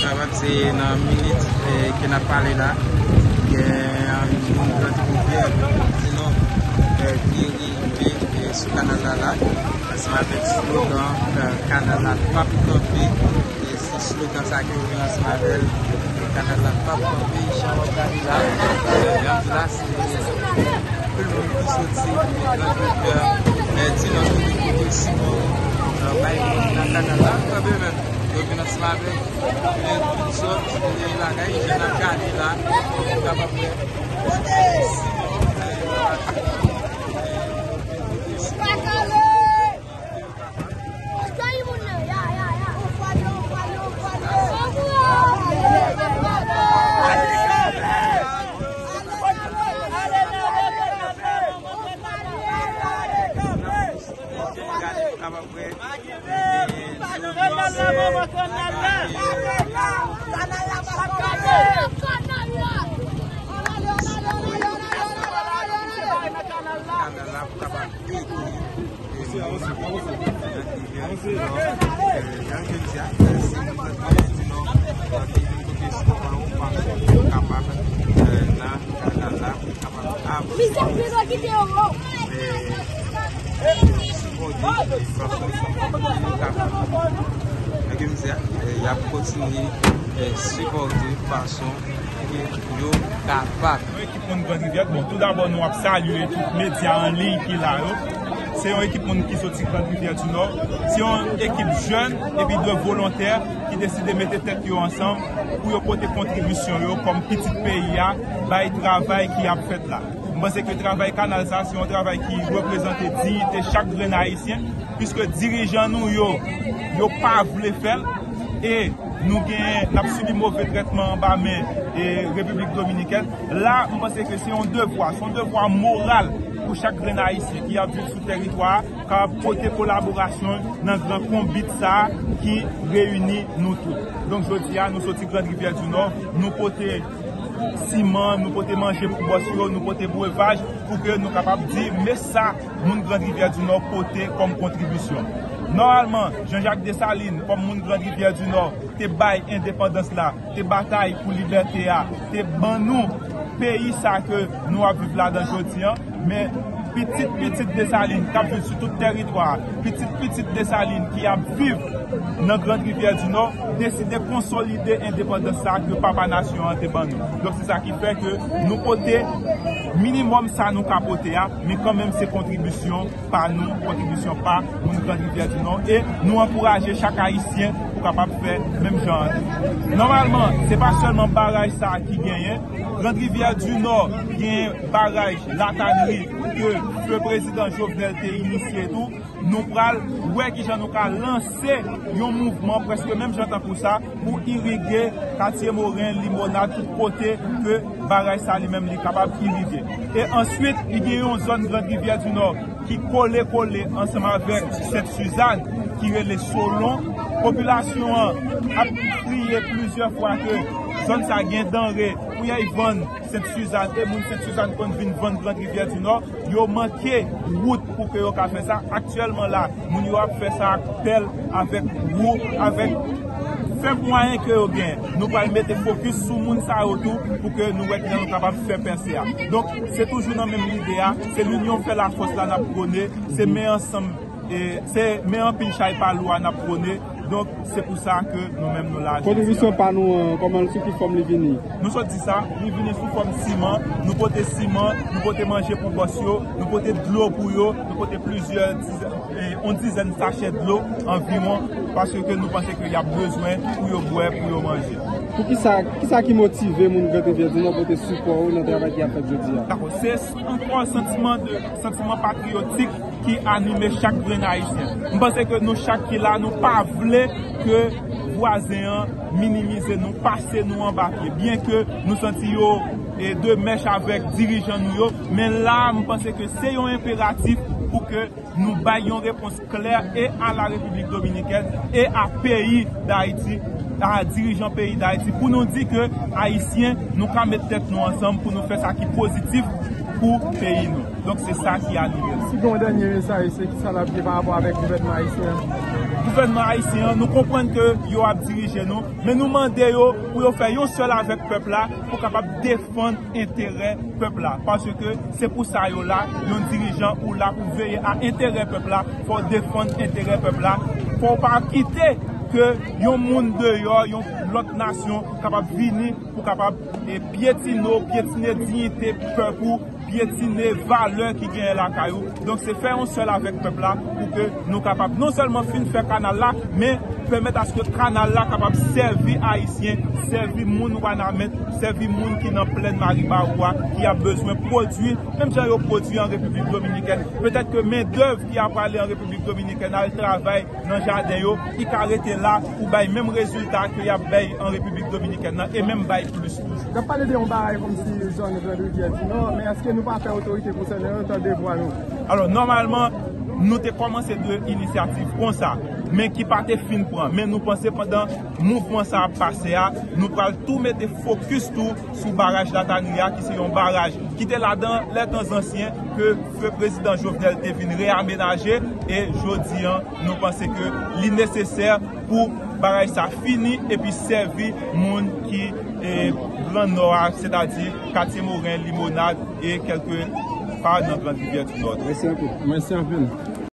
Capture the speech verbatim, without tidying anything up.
Kapab se nan minit, eh, ke n ap pale la, gen, eh, moun Grand Rivière di nou, eh, ki rive, eh, sou kanal la la, ansanm avèk slogan, eh, kanal la p ap kanpe. E se slogan sa ke yo vin ansanm avè l, kanal la p ap kanpe, jan w ap gade la, eh, y ap di la se anpil moun ki soti, eh, Grand Rivière, eh, di nou ki vin pote siman, eh, bay moun nan kanal la, kanpe menm. Yo vin ansanm avèk tout zòt bagay jan n ap gade la, pou kapab wè. Mizè, mizè, kite yo. Nèg yo mizè, eh, y ap kontinye, eh, sipòte fason ke yo kapab. Yon ekip moun Grand Rivière, bon, tou dabò, nou ap salye tout medya an liy ki la yo. Se yon ekip moun ki soti Grand Rivière du Nord. Se yon ekip jèn epi de volontè ki deside mete tèt yo ansanm pou yo pote kontribisyon yo kòm pitit peyi a, bay travay ki ap fèt la. M panse ke travay kanal sa, se yon travay ki reprezante diyite chak grenn Ayisyen, piske dirijan nou yo, yo pa vle fè l, e nou genyen, n ap sibi move trètman anba men, e, Repiblik Dominikèn. La, m panse ke se yon devwa, se yon devwa moral pou chak grenn Ayisyen ki ap viv sou tèritwa a, kapab pote kolaborasyon nan gran konbit sa a ki reyini nou tout. Donk, jodi a, nou soti Grand Rivière du Nord, nou pote siman, nou pote manje pou bòs yo, nou pote brevaj, pou ke nou kapab di, men sa moun Grand Rivière du Nord pote kòm kontribisyon. Nòmalman, Jean-Jacques Dessalines, kòm moun Grand Rivière du Nord, te bay endepandans la, te batay pou libète a, te ban nou peyi sa ke nou ap viv ladan jodi a, men pitit pitit Desalin k ap viv sou tout tèritwa a, pitit pitit Desalin ki ap viv nan Grand Rivière du Nord, deside konsolide endepandans sa ke papa nasyon an te ban nou. Donk se sa ki fè ke nou pote minimòm sa nou ka pote a, men kanmenm se kontribisyon pa nou, kontribisyon pa moun Grand Rivière du Nord, e nou ankouraje chak Ayisyen pou kapab fè menm jan an tou. Nòmalman, se pa sèlman baraj sa a ki genyen. Grand Rivière du Nord gen baraj Latanri ke feu prezidan Jovenel te inisye tou. Nou pral wè kijan nou ka lanse yon mouvman prèske menm jan tankou sa pou irige Katye Moren, Limonad, tout kote ke baraj sa li menm li kapab irige. E answit, li gen yon zòn Grand Rivière du Nord ki kole kole ansanm avèk Sent Sizàn, ki rele Solon. Popilasyon an ap kriye plizyè fwa ke zòn sa gen danre pou y al vann Sent Sizàn, e moun Sent Sizàn konn vin vann Grand Rivière du Nord. Yo manke wout pou ke yo ka fè sa. Aktyèlman la, moun yo ap fè sa ak pèl, avèk wou, avèk fèb mwayen ke yo gen. Nou pral mete fokis sou moun sa yo tou pou ke nou wè kijan nou kapab fè pèse a. Donk, se toujou nan menm lide a, se linyon fè lafòs la n ap pwone, se men ansanm, e, se men anpil chay pa lou a n ap pwone. Donk, se pou sa ke nou menm nou la jodi a. Kontribisyon pa nou an, kòman, sou ki fòm li vini? Nou sot di sa, li vini sou fòm siman, nou pote siman, nou pote manje pou bòs yo, nou pote dlo pou yo, nou pote plizyè dizèn, e, yon dizèn sachè dlo anviwon, paske nou panse ke y ap bezwen pou yo bwè, pou yo manje. Poukisa, kisa ki motive moun Grand Rivière du Nord pote sipò yo nan travay ki ap fèt jodi a? Dakò, se ankò santiman de, santiman patriyotik ki anime chak grenn Ayisyen. M panse ke nou chak ki la, nou pa vle ke vwazen an minimize nou, pase nou anba pye. Byen ke nou santi yo, e, de mèch avèk dirijan nou yo, men la, m panse ke se yon enperatif pou ke nou bay yon repons klè e a la Repiblik Dominikèn e a peyi Dayiti, a dirijan peyi Dayiti, pou nou di ke Ayisyen, nou ka met tèt nou ansanm pou nou fè sa ki pozitif pou peyi nou. Donk, se sa ki anime l. Si gen yon dènye mesaj, se ki sa l ap gen pa rapò avèk gouvènman ayisyen an? Gouvènman ayisyen an, nou konprann ke yo ap dirije nou, men nou mande yo pou yo fè yon sèl avèk pèp la pou kapab defann enterè pèp la. Paske se pou sa yo la, yon dirijan ou la pou veye a enterè pèp la, fò w defann enterè pèp la, fò w pa kite ke yon moun deyò, yon lòt nasyon kapab vini pou kapab e pyetine w, pyetine diyite pèp ou, pyetine valè ki genyen lakay ou. Donk se fè yon sèl avèk pèp la pou ke nou kapab non sèlman fin fè kanal la, men pèmèt aske kanal la kapab sèvi ayisyen, sèvi moun Wanament, sèvi moun ki nan plèn Maribawou a, ki ap bezwen pwodui, menm jan yo pwodui an Repiblik Dominikèn. Petèt ke mendèv ki ap prale an Repiblik Dominikèn al travay nan jaden yo, ki ka rete la pou bay menm rezilta ke y ap bay an Repiblik Dominikèn nan, e menm bay plis toujou. N ap pale de yon bagay kòmsi zòn Grand Rivyè di Nò, men èske nou pa fè otorite konsène yo tande vwa nou? Alò, nòmalman, nou te kòmanse de inisyativ konsa, men ki pa te fin pran. Men nou panse pandan mouvman sa ap pase a, nou pral tou mete fokis tou sou baraj Latagri a, ki se yon baraj ki te ladan lè tan zansyen, ke feu prezidan Jovenel te vin reamenaje, e jodi an, nou panse ke li nesesè pou baraj sa fini epi sèvi moun ki e, Gran Nò a, sètadi Katye Moren, Limonad e kèlke pa nan Grand Rivyè di Nò. Mèsi anpil. Mèsi anpil.